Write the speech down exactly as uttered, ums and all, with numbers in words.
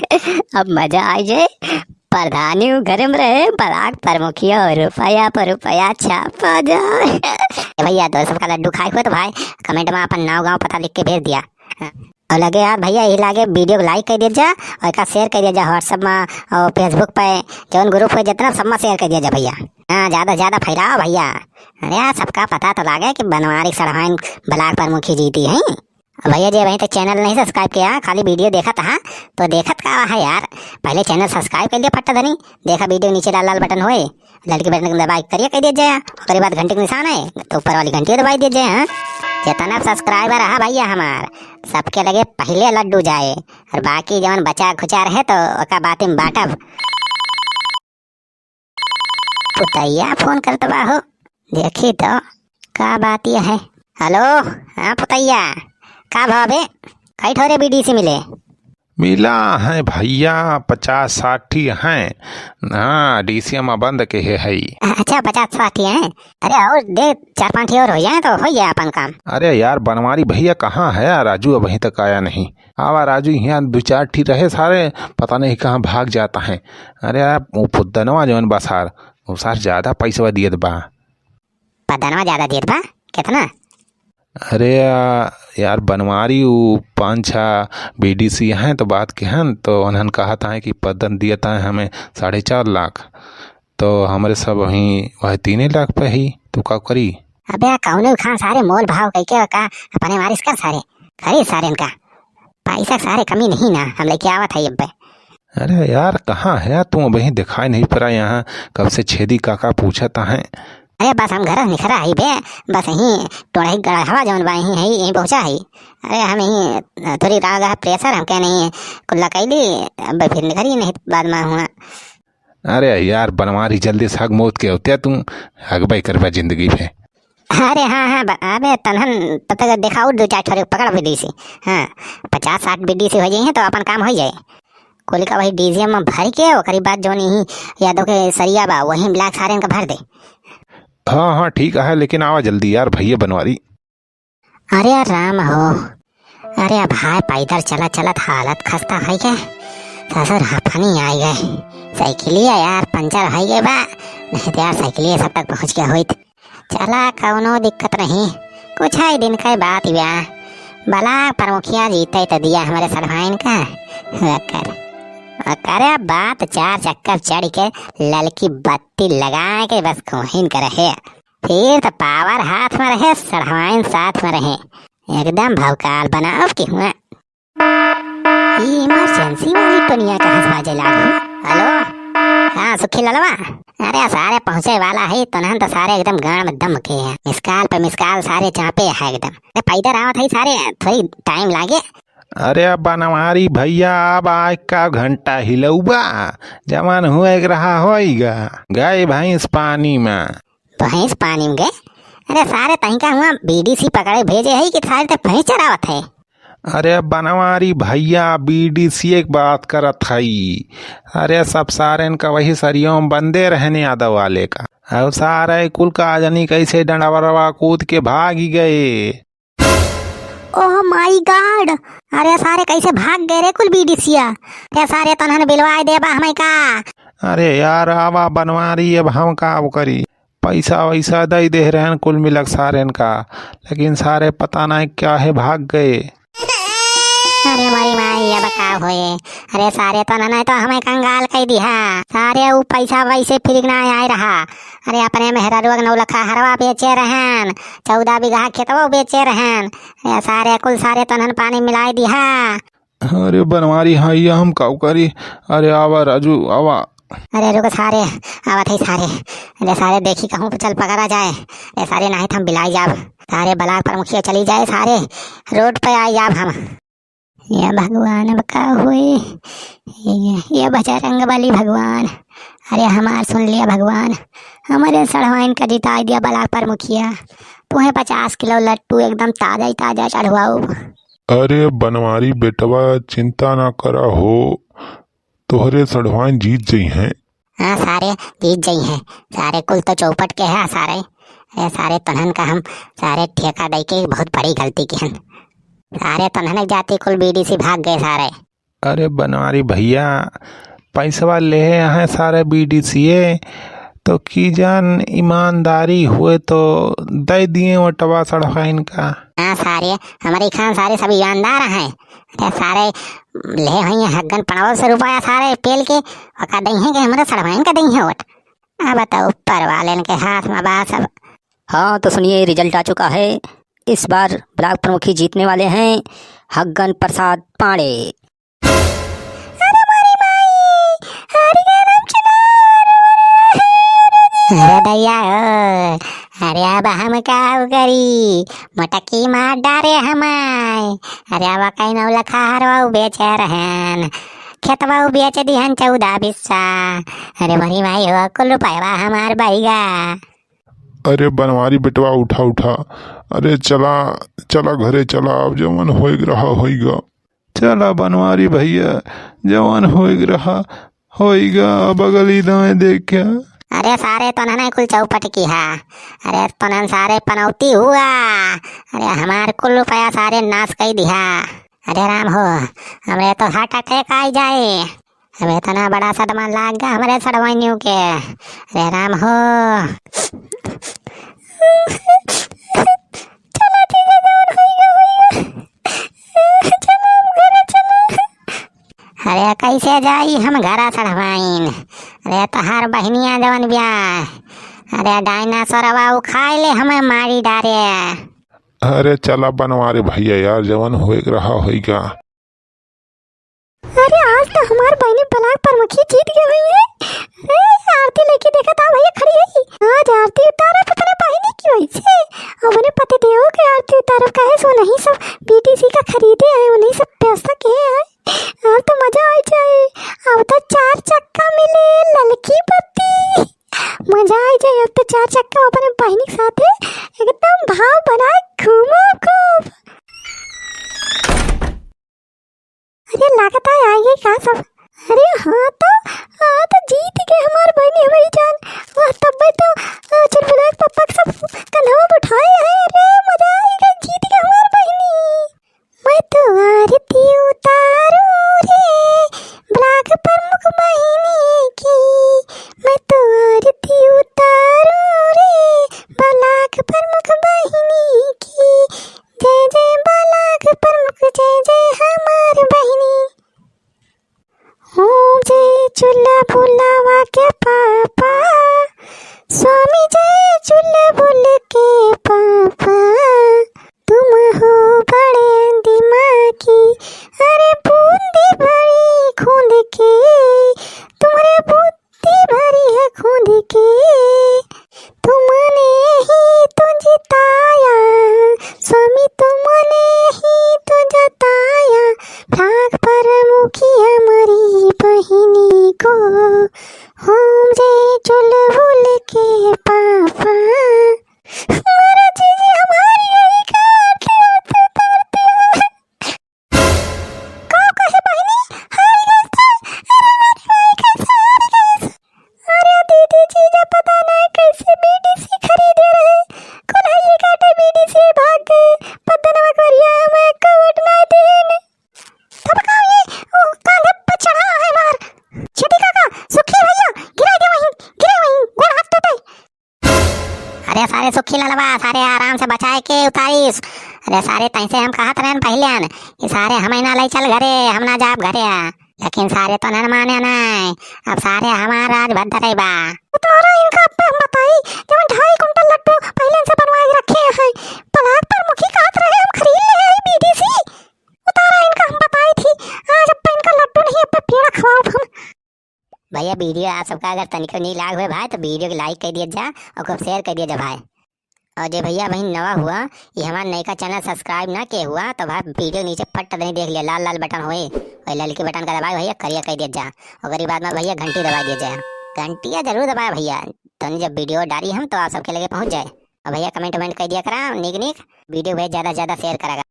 अब मजा आ जाए। प्रधानी उ घरे में रहे, ब्लॉक प्रमुखिया रुपया पर रुपया छापा जाए। ए भैया, तो सबका लड्डू खाए हुए तो भाई comment में अपन नाव गाँव पता लिख के भेज दिया। और लगे यार भैया, यही लागे video को like कर दिया जा और एका share कर दिया जा WhatsApp में और Facebook पे, जौन group है जितना, सब में share कर दिया जा भैया। हाँ, ज्यादा से ज्यादा फैलाओ भैया। अरे यार, सबका पता तो लागे कि बनवारी सड़हाइन ब्लॉक प्रमुखी जीती है। भैया जी, अबहीं तक channel नहीं subscribe किया, खाली video देखत हा, तो देखत का है यार, पहले channel subscribe कर लिया फट्टा धनी। देखा video नीचे लाल लाल button होए, ललकी button के दबाई करिए कह दिया जाए, ओकरे बाद घंटी के निशान है, तो ऊपर वाली घंटी दबाई दिया जाए। हाँ, जितना subscriber रहा भैया हमार, सबके लगे पहले लड्डू जाए, और बाकी जवन बचा खुचा रहे तो ओका बाती में बांटब। पुतैया फोन करत बा हो, देखी तो का बात ये है। हेलो, हाँ पुतैया, का भावे? कई ठोरे बीडीसी मिले? मिला है भैया, पचास साठ ठी हैं। हाँ, डीसीएम बंद के है, है। अच्छा, पचास साठ ठी हैं। अरे और दे, चार पाँच ठी और हो जाए तो हो जाए अपन काम। अरे यार बनवारी भैया कहाँ है? राजू अबहीं तक आया नहीं। आवा राजू, यहाँ दो चार ठी रहे सारे, पता नहीं कहाँ भाग जाता है। अरे यार, वो पुद्दनवा जौन बा सार, वो सार ज्यादा पैसवा दियत बा। पद्दनवा ज्यादा देत बा? केतना? अरे या-, यार बनवारी उ पाँच छः बीडीसी हैं तो बात के हन, तो उन्हन कहत हैं कि पद्दन दियत हैं हमें साढ़े चार लाख, तो हमरे सब वहीं वह तीने लाख पे ही, तो का करी? अबे कौनो खान सारे मोल भाव कइके का अपने मारिस कर सारे, खरीद सारे इनका। पैसा के सारे कमी नहीं ना, हम लेके आवत है अब्बे। अरे यार, कहाँ है तू? अबहीं दिखाई नहीं पड़ा यहाँ, कब से छेदी काका पूछत हैं। अरे बस हम घर निखरा है बे, बस यहीं टोड़ही गढ़वा जौन बा, यहीं है, यहीं पहुँचा है। अरे हम यहीं थोड़ी राग है pressure, हम कहे नहीं, कुल्ला कैली, अब फिर निखरी नहीं बाद में हुआ। अरे यार बनवारी, जल्दी से हग मौत के होते तू, हगबे करबा जिंदगी भे। अरे हाँ, हाँ, ब-, अबे तनहन, तब तक देखा और दो चार ठोरे पकड़ बीडीसी। हाँ, पचास साठ बीडीसी हो जाए हैं तो अपन काम हो जाए। कोलिका वही डीसीएम में भर के, ओकरी बाद जौन यही यादव के सरिया बा, वही मिला के सारे इनका भर दे। हाँ, हाँ, ठीक है, लेकिन आवा जल्दी यार, भैया बनवारी। अरे राम हो, अरे अब हाय पैदल चलत चलत हालत खस्ता होइ गए। ससुर हफनी आइ गए। साइकिलिया यार पंचर होइ गए बा, नहीं तो यार साइकिलिया सब तक पहुँच गया होइत। चला कौनो दिक्कत नहीं, कुछ ही दिन का बात बा। ब्लॉक प्रमुखिया जीते तो दिया हमरे सड़वाइन का। ओकर, ओकरे बात चार चक्कर चढ़ के ललकी बत्ती लगा के बस कोहिन कर है। फिर तो पावर हाथ में रहे, सड़वाइन साथ में रहे। एकदम भौकाल बनाओ कि हुआ। ई इमरजेंसी वाली टोनिया कहाँ से बाजे लागल? हेलो, हाँ सुखी ललवा, अरे सारे पहुँचे वाला है, तोनहन तो सारे एकदम गाँड़ में दम के हैं। मिसकाल पे मिसकाल सारे चापे है एकदम। अरे पैदल आवत है सारे, थोड़ी टाइम लागे। अरे अब बनवारी भैया, अब आए का घंटा हिलौबा, जवन हुए के रहा होइगा। गए भैंस पानी में। भैंस पानी में गए? अरे सारे तहीं का हुआ बीडीसी पकड़े भेजे है कि सारे ते भैंस चरावत है? अरे बनवारी भैया, बीडीसी एक बात करत हई। अरे सब सारेन का वही सरियों में बंदे रहने यादव वाले का। और सारे कुल का जनी कैसे डंडवरवा कूद के भागी गए। Oh my God! अरे सारे कैसे भाग गए रे कुल बीडीसिया? अरे सारे तोनहन बिलवाए देबा हमें का? अरे यार आवा बनवारी, अब हम का अब करी? पैसा वैसा दे दे रहन कुल मिलक सारेन का, लेकिन सारे पता नहीं क्या है भाग गए। अरे हमारी माई, अब का होए? अरे सारे तो ना, नहीं तो हमें कंगाल कह दिहा। सारे उ पैसा वैसे फिर ना आए रहा। अरे अपने मेहररुआ के नौ लखा हरवा बेचे रहन, चौदह बीघा खेतवा बेचे रहन। अरे सारे कुल सारे तोनहन पानी मिलाए दिहा। अरे बनवारी, हाँ, ये हम काऊ करी? अरे आवा राजू, आवा। अरे रुक सारे, आवत है सारे। अरे सारे देखी कहूँ पे चल पकड़ा जाए। अरे सारे नहीं तो हम बिलाई जाब। सारे ब्लॉक प्रमुखिया चली जाए, सारे रोड पे आ जाब हम। या भगवान, अब का होए? ये, ये बजरंग बली भगवान, अरे हमार सुन लिया भगवान, हमारे सड़वाइन का जिताई दिया ब्लॉक प्रमुखिया। तुम्हें पचास किलो लट्टू एकदम ताजा ही ताजा चढ़वाओ। अरे बनवारी बेटवा, चिंता ना करा हो, तोहरे सड़वाइन जीत जइहैं। हाँ सारे, जीत जइहैं। सारे कुल तो चौपट के है सारे। अरे सारे तोनहन का हम सारे ठेका दे के बहुत बड़ी गलती की हन। सारे तोनहन जाति कुल बीडीसी भाग गए सारे। अरे बनवारी भइया, पैसवा लेहे हैं सारे बीडीसीए, तो की जान ईमानदारी हुए तो दइ दिए वोटवा सड़वाइन का। हाँ सारे, हमरे खान सारे सब ईमानदार हैं। अरे सारे लेहे हुइहैं हग्गन पड़वा से रुपया सारे पेल के, ओका दइहैं कि हमरे सड़वाइन का दइहैं वोट। अब तो ऊपर वालेन के हाथ मा बा सब। हाँ, तो सुनिए, result आ चुका है। इस बार block प्रमुखी जीतने वाले हैं हग्गन प्रसाद पांडे। अरे मोरी माई, हार गए हम चुनाव, अरे मोरी माई, अरे दीदी। अरे दैया हो, अरे अब हम का करी, मोटकी मार डारे हमाय। अरे अब कहीं नौलखा हरवा बेचे रहन, खेतवा बेच दिहन चौदह बिस्सा। अरे मोरी माई हो, कुल रुपयवा हमार बहिगा। अरे बनवारी बेटवा, उठा, उठा। अरे चला, चला घरे चला, अब जवन होइग रहा, होइगा। चला बनवारी भइया, जवन होइग रहा, होइगा, अब अगली दाएं देख्या। अरे सारे तोनहन कुल चौपट किहा। अरे तोनहन सारे पनौती हुआ। अरे हमार कुल रुपया सारे नास कइ दिहा। अरे राम हो, हमरे तो heart attack आइ जाए। अब इतना बड़ा सदमा लाग गा हमरे सड़वाइनियों के। अरे राम हो। चला जीजा, जवन होइगा, होइगा। चला अब घरे चला। अरे कइसे जाई हम घरा सड़वाइन? अरे तोहार बहिनिया जवन बिया, अरे डायनासोरवा उ खाइ ले, हमें मारी डारे। अरे चला बनवारी भइया यार, जवन होइग रहा होइगा। अरे आज तो हमार बहिनी block प्रमुखी जीत गई हुई है। ए, आरती लेके देखा था भइया खड़ी है। आज आरती उतारब अपने बहिनी की वैसे। अपने पति देव के आरती उतारब, काहे से उन्हीं सब बीडीसी का खरीदे हैं, उन्हीं सब पैसा के हैं। आज तो मजा आइ जाए। अब तो चार चक्का मिले ललकी बत्ती। मजा आइ जाए, अब तो चार चक्का अपने बहिनी के साथे एकदम भाव बनाए घूमो खूब। अरे लागत है आइ गई का सब। अरे हाँ तो, हाँ तो जीत गए हमार बहिनी, हमारी जान। वाह, तब मैं तो, आ, चुलबुला के पप्पा के सब कंधवा पे उठाए हैं। अरे मजा आइ गई, जीत गए हमार बहिनी। मैं तो आरती उतारूं रे block प्रमुख बहिनी की, मैं तो आरती उतारूं रे block प्रमुख बहिनी की। जय जय block प्रमुख, जय जय हमार बहिनी। हूँ जय चुलबुलावा के पापा, स्वामी जय चुलबुल के पापा, तुम हो बड़े दिमागी, अरे बूंदी भरी खूंद की, तुम्हारे बूंदी भरी है खूंद की। तुमने ही तो जिताया, स्वामी तुमने ही तो जिताया, block प्रमुखी हमारी बहिनी को, हूँ जय चुलबुल के पापा। महाराज जी, हमारी यही का आरती उतारते हैं। का कहे बहिनी, हार गइस? अरे मोरी माई, कैसे हार गइस? अरे दीदी जीजा पता नहीं कैसे बीडीसी खरीदे रहे, कुल हइये काटे बीडीसी भाग गए, पता न मकवरिया हमें एको वोट ना देन। तब का ये, ओ, कांधे पे चढ़ा है मार। छेदी काका, सुखी भइया, गिराइ दे वहीं, गिरे वहीं, गोड़ हाथ टूटे। अरे सारे सुखी ललवा, सारे आराम से बचाए के उतारिस। अरे सारे तैसे हम कहत रहन पहिले अन कि सारे हमें ना लइ चल घरे, हम ना जाब घरे। लेकिन सारे तो नन माने नाय। अब सारे हमार राज भद्दरई बा। उतारा इनका अब हम बताई, जवन ढाई कुंटल लड्डू पहिले से बनवाए रखे हैं। ब्लाक प्रमुखी कहत रहे हम खरीद ले आई बीडीसी। उतारा इनका हम बताई थी, आज अब इनका लड्डू नहीं, अब पेड़ा खवाओ हम। भइया, video आप सबका अगर तनिको नीक लाग होए भाई, तो video के like कइ दिया जा और खूब share कइ दिया जा भाई। और जे भइया बहिन नवा हुआ, ये हमार नयका channel subscribe ना किहे हुआ, तो भाई video के नीचे फट दनी देख लिया, लाल लाल button होए, वही ललकी button का दबाए भइया, करिया कइ दिया जा। ओकरी बाद में भइया घंटी दबाइ दिया जा, घंटिया जरूर दबाए भइया, तनी जब video डाली हम तो आप सबके लगे पहुँच जाए। और भइया comment वमेंट कइ दिया करा नीक नीक, video भइया ज्यादा से ज्यादा share करा।